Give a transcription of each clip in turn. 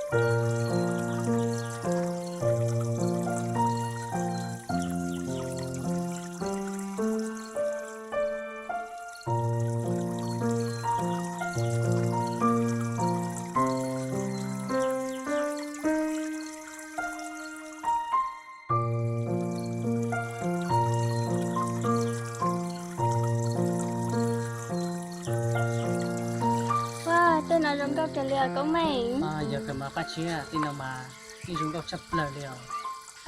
Ua, tej no zoo nkauj kawg li os Koob Meej. Yog kawg mas Paj Tshiab, tej no mas yeej zoo nkauj tshaj plaws li os.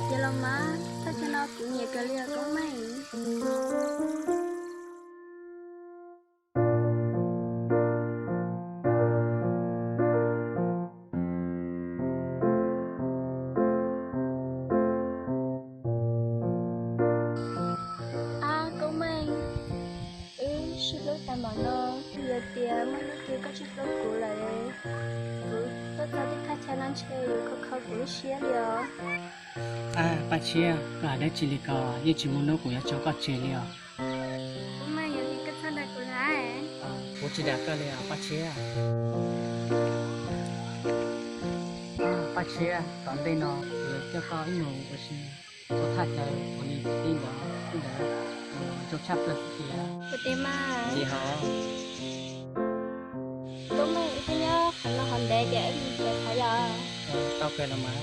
Ces los mas, thaj chaw no kuv nyiam kawg li os Koob Meej. Ab Koob Meej, wb sib hlub tas npaum no, yog tias muaj hnub twg koj tsis hlub kuv lawm, kuv tuaj txog tej thaj chaw no ntshe yuav kho kho kuv lub siab li os. Ab Paj Tshiab, koj hais dab tsi li ko, yeej tsis muaj hnub kuv yuav tso koj tseg li os. Koob Meej, yog li koj txhob dag kuv lawm. Kuv tsis dag koj li os Paj Tshiab. Paj Tshiab, tom ntej no kuv coj koj ib mus ua si rau thaj chaw uas nws tseem ceeb ntawd, ntawd zoo tshaj plaws xwb tiag. Ua tiag mas. Li hos. Koob Meej, wb twb nyob qhov no hov ntev ces wb mus tsev qhov yom. Tau kawg los mas.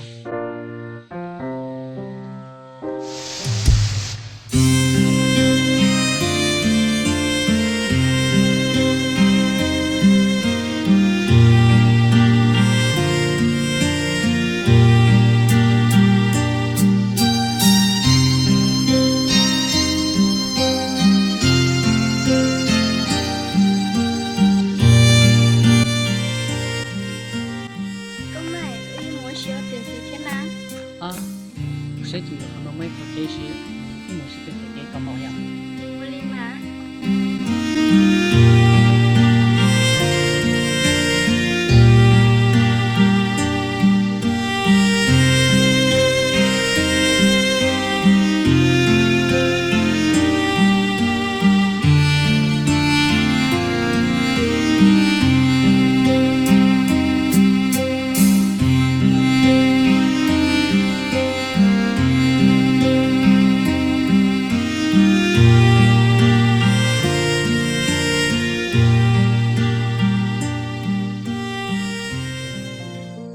Koob Meej, wb mus ua si ua twg ntxiv thiab na? Saib tsis nco qhov no muaj ib qho kev si, wb mus ua si ua twg kev kom npaum yom. Ua li mas.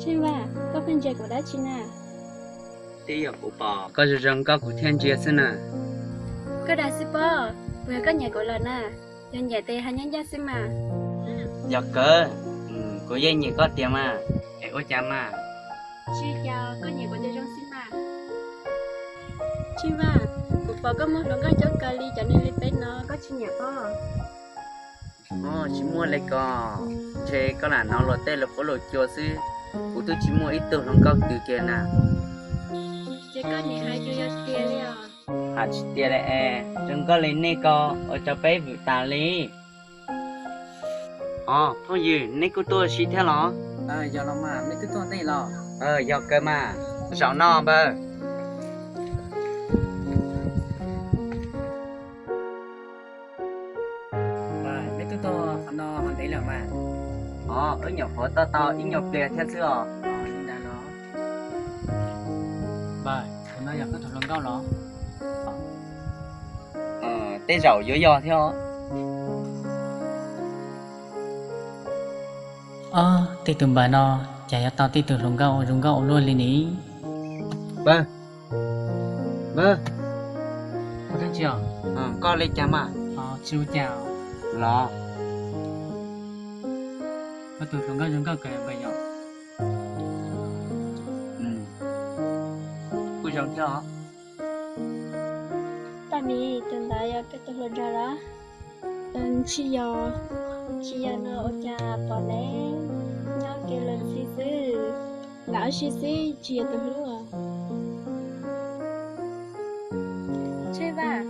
Tsheej Vaj, koj pheej ntsia kuv dab tsi na? Twb yog kuv pom koj zoo zoo nkauj kuv thiaj ntsia xwb na. Koj dag xwb pob, puas yog koj nyiam kuv lawm na? Yog nyiam ces hais ncaj ncaj xwb mas. Yog kawg, kuv yeej nyiam koj tiag mas. Es ua cas mas? Tsis cas, koj nyiam kuv ces zoo xwb mas. Tsheej Vaj, kuv pom koj muaj hluas nkauj coob kawg li, cov niag li peb no koj tsis nyiam pob? Tsis muaj li ko, ntshe koj lam hnov luag tej lus qhuab lus cua xwb, kuv twb tsis muaj ib tug hluas nkauj twg kiag na. Ces koj nim hais yus yog tiag li os. Hais tsis tiag li es, zoo nkauj li nej ko ua rau peb vwm tas li. Os phooj ywg, neb kuj tuaj si thiab los? Yog los mas, neb twb tuaj ntej los? Yog kawg mas, zaum no npawg. Neb twb tuaj qhov no hov ntev lawm mas? Os, wb nyuam qhuav tuaj tau ib nyuag pliag thiab xwb os. Li ntawd los? Npawg, tus no yog koj tus hluas nkauj los? Tej zaum yuav yog thiab os. Ob, tej tus npawg no cas yuav tau tej tus hluas nkauj zoo nkauj ua luaj li ni? Npawg, npawg, ua dab tsi os? Koj li cas mas? Tsis ua cas los? Koj tus hluas nkauj zoo nkauj kawg npawg yom? Kuj zoo thiab os. Paj Mim, tus ntawd yog koj tus hluas nraug los? Tsis yog, tsis yog no ua cas pom neb nyob kev lawm ntxhi xwb, lam ua si xwb tsis yog tus hlub. Tsheej Vaj,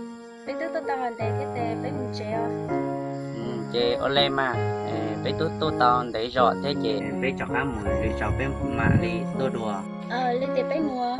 peb twb tuaj tau ntev thiab ces peb mus tsev os. Ces ua li mas, peb twb tuaj tau ntev zog thiab ces peb rov qab mus lwm zaus peb mam li tuaj dua. Li tias peb mus.